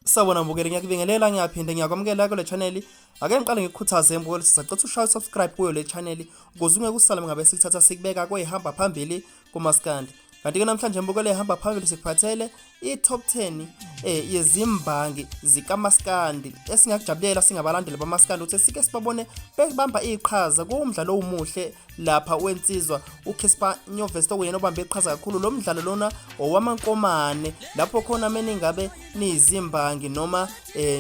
Sawubona mbukeli, ngiyakubingelela ngiyaphinde ngiyakwamukela kule channel. Ake ngiqale ngikukhuthaze mbukeli sisacela ushaye subscribe kuyo le channel ukuze ungeke usale ngabe sikuthatha sikubeka kweyihamba phambili kumaskandi. Kanti ke namhlanje mbukeli ehamba phambili sikuphathele i-top 10 yezimbangi zikamaskandi esingakujabulela singabalandeli bamaskandi ukuthi sike sibabone bebamba iqhaza kuwumdlalo omuhle lapha wensizwa uCasper Nyovest okuyena obambe iqhaza kakhulu lo mdlalo lona owamankomane lapho khona meningabe niyizimbangi noma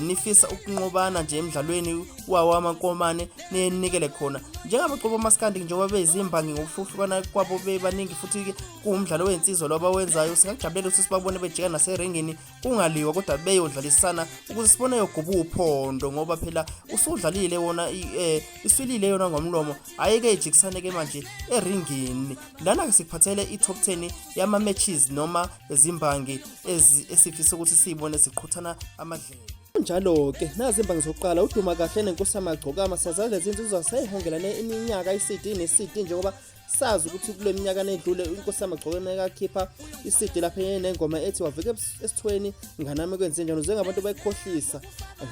nifisa ukunqobana nje emdlalweni wawo amankomane ninikele khona njengabaculi bamaskandi njengoba beyizimbangi ngokuhlukahlukana kwabo bebaningi futhi kuwumdlalo wensizwa lo abawenzayo singakujabulela ukuthi sibabone bejika naseringini kungaliwa kodwa beyodlalisana ukuze sibone yoguba uphondo ngoba phela usudlalile wona iswilile yona ngomlomo ayike ijikisane ke manje eringini. Lana ke sikuphathele i-top 10 yama matches noma izimbangi esifisa ukuthi siyibone ziqhuthana amadlebe. Kunjalo-ke nazi imbangi zokuqala uDuma Kahle nenkosi yamagcokama. Siyazazi lezi nsizwa seyihongelane iminyaka i-CD ne-CD njengoba sazi ukuthi kule minyaka nedlule inkosi yamagcokama ekakhipha i-CD lapha enengoma ethi wavika esithweni nganami kwenze njani uze ngabantu bayikhohlisa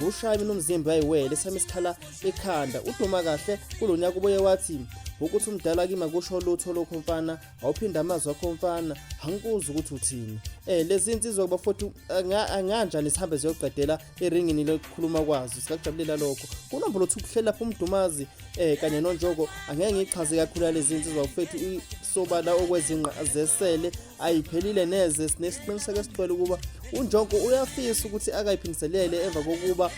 ngushaya mina umzimba ayiwele sami isikhala ekhanda. UDuma Kahle kulo nyaka ubuye wathi ukuthi umdala kimi akusho lutho lokho mfana, awuphinde amazwi akho mfana, angikuzi ukuthi uthini. Lezi insizwa bafowethu anganjani sihambe siyoqedela eringini lokukhuluma kwazo, singakujabulela lokho. Kunombolo 2 kuhleli lapho uMdumazi kanye noNjoko. Angeke ngichaze kakhulu lezi insizwa bafowethu, isobala okwezinqa zesele ayiphelile neze. Sinesiqiniseko esigcwele ukuba uNjoko uyafisa ukuthi akayiphindiselele emva kokuba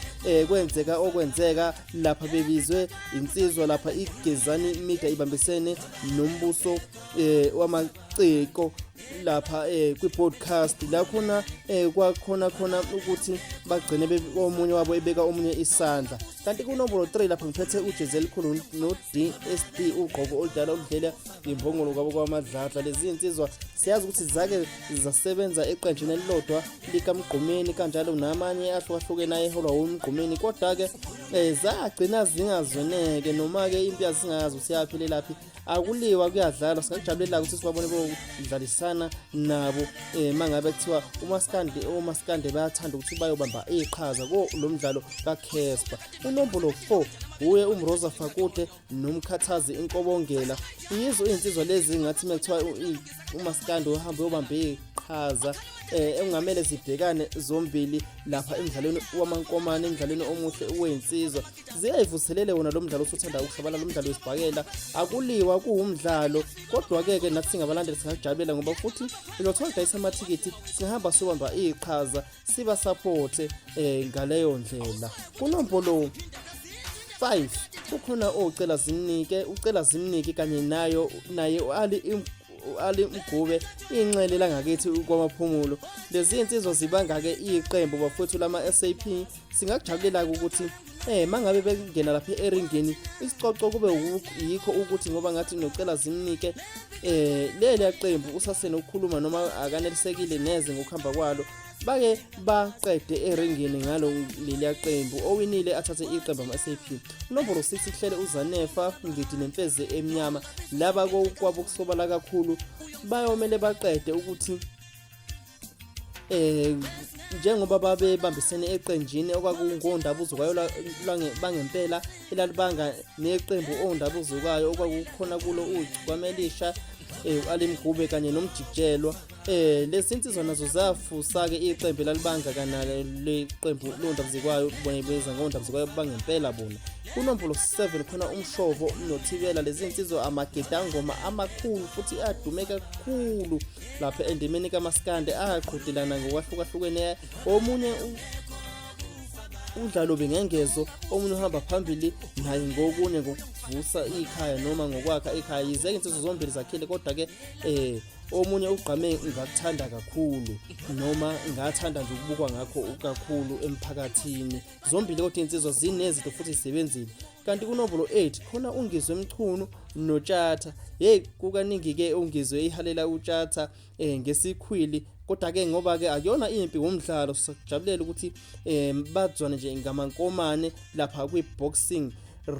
kwenzeka okwenzeka lapha bebizwe insizwa lapha iGezani Media ibambisene nombuso wamaciko lapha kwi-podcast la khona kwakhona khona ukuthi bagcine omunye wabo ebeka omunye isandla. Kanti kunombolo 3 lapha ngiphethe uJezi elikhulu no-DSD ugqoko oludala oludlela imbongolo kwabo kwaMadladla. Lezi insizwa siyazi ukuthi zake zasebenza eqenjini elilodwa likaMgqumeni kanjalo namanye ahlukahlukene ayeholwa uMgqumeni, kodwa-ke zagcina zingazweneke noma-ke impi yazingazi ukuthi yaphelelaphi. Akuliwa kuyadlalwa, singakujabulela ukuthi sibabone bodlalisana nabo mangabe kuthiwa umaskandi omaskandi bayathanda ukuthi bayobamba iqhaza ko lo mdlalo kaCasper. Unombolo 4 uye uMroza Fakude noMkhathazi Inkobongela. Yizo izinsizwa lezi ngathi mekuthiwa umaskandi uhamba uyobamba iqhaza engamele zibhekane zombili lapha emdlalweni wamankomane, emdlalweni omuhle wezinsizwa. Ziyayivuselele wona lo mdlalo osuthanda ukushabalala, umdlalo wesibhakela. Akuliwa kuwumdlalo, kodwa-ke ke nathi singabalandeli singakujabulela ngoba futhi uzothola dayisa amathikithi, singahamba siyobamba iqhaza sibasapothe ngaleyo ndlela. Kunombolo 5 kukhona ocela zimnike, ucela zimnike kanye nayo naye u-Ali Mgube inxele langakithi kwaMaphumulo. Lezi insizwa zibanga-ke iqembu bafowethu lama-SAP. Singakujabulela ukuthi mangabe bengena lapha eringini isicoco kube yikho ukuthi ngoba ngathi nocela zimnike leli qembu usasenokukhuluma noma akanelisekile neze ngokuhamba kwalo, bake baqede eringini ngalo leliya qembu, owinile athathe iqembu ama-SAP. Unombolo 6 kuhlele uZanefa Ngidi nemfeze emnyama. Laba kwabo kusobala kakhulu bayomele baqede ukuthi njengoba babebambisene eqenjini okwakungondabuzukwayo bangempela elalibanga neqembu ondabuzukwayo okwakukhona kulo uGcwamelisha u-Ali Mgube kanye noMjikijelwa. Lezi insizwa nazo zafusa-ke iqembu elalibanga kanalo leqembu londabuzekwayo, bona beza ngondabuzekwayo bangempela bona. Kunombolo 7 khona uMshovo noThibela. Lezi insizwa amagedangoma amakhulu futhi adume kakhulu lapha endimeni kaMaskandi, aqhudelana ngokwahlukahlukene. Omunye umdlalo bengengezo, omunye uhamba phambili naye ngokunye ngokuvusa ikhaya noma ngokwakha ikhaya. Yize insizwa zombili zakhile, kodwa-ke omunye ugqame ngakuthanda kakhulu noma ngathanda nje ukubukwa ngakho kakhulu emphakathini. Zombili kodwa insizwa zinezinto futhi zisebenzile. Kanti kunombolo 8 khona uNgizwe Mchunu noTshatha. Hey, kukaningi-ke uNgizwe ihalela uTshatha ngesikhwili, kodwa-ke ngoba-ke akuyona impi womdlalo, sijabulela ukuthi bazwane nje ngamankomane lapha kwi-boxing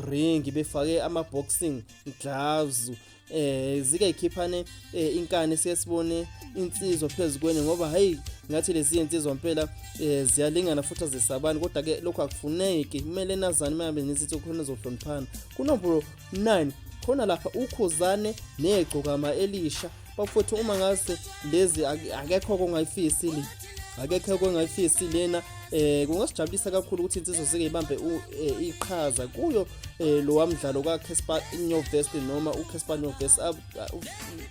ring befake ama-boxing gloves. Zike ikhiphane inkani, siye sibone insizwa phezu kwenye, ngoba hey, ngathi lezi insizwa mpela ziyalingana futhi azisabani. Kodwa ke lokho akufuneki, kumele nazane uma ngabe nizithi khona zohloniphana. Kunombolo 9 khona lapha uKhuzane neGcokama Elisha. Bafowethu, uma ngase lezi akekho kongayifisi le, akekho kongayifisi lena. Kungasijabulisa kakhulu ukuthi insizwa zike ibambe iqhaza kuyo lowa mdlalo kaCassper Nyovest, noma uCassper Nyovest,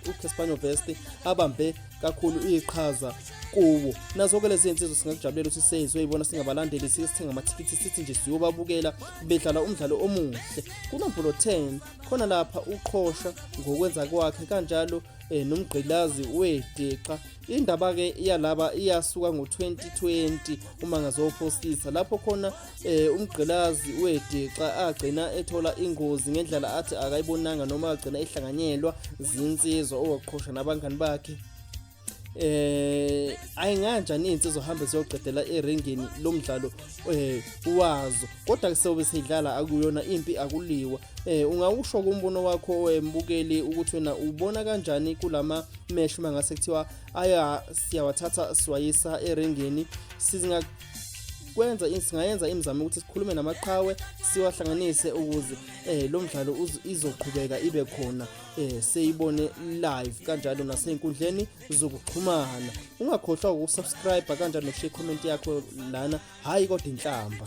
uCassper Nyovest abambe kakhulu iqhaza kuwo. Nazo-ke lezi nsizwa singakujabulela ukuthi seyizoyibona singabalandeli, sike sithenga amathikithi, sithi nje siyobabukela bedlala umdlalo omuhle. Kunombolo 10 khona lapha uQhosha ngokwenza kwakhe kanjalo nomgqilazi wedeqa. Indaba-ke iyalaba iyasuka ngo-2020 uma ngazophosisa, lapho khona umgqilazi wedeqa agcina ethola ingozi ngendlela athi akayibonanga, noma agcina ehlanganyelwa zinsizwa owaqhosha nabangani bakhe. Ayinganjani insizwa hambe siyoqedela eringini lomdlalo wazo, kodwa kusobe sidlala akuyona impi, akuliwa. Ungawusho kumbono wakho mbukeli ukuthi wena ubona kanjani kulama mesh uma ngase kuthiwa aya siyawathatha siwayisa eringini? Sizinga kwenza, singayenza imizamo ukuthi sikhulume namaqhawe, siwahlanganise ukuze lo mdlalo izoqhubeka ibe khona, seyibone live kanjalo nasey'nkundleni zokuxhumana. Ungakhohlwa ukusubscribe kanjalo nokushiya icomment yakho lana, hhayi kodwa inhlamba.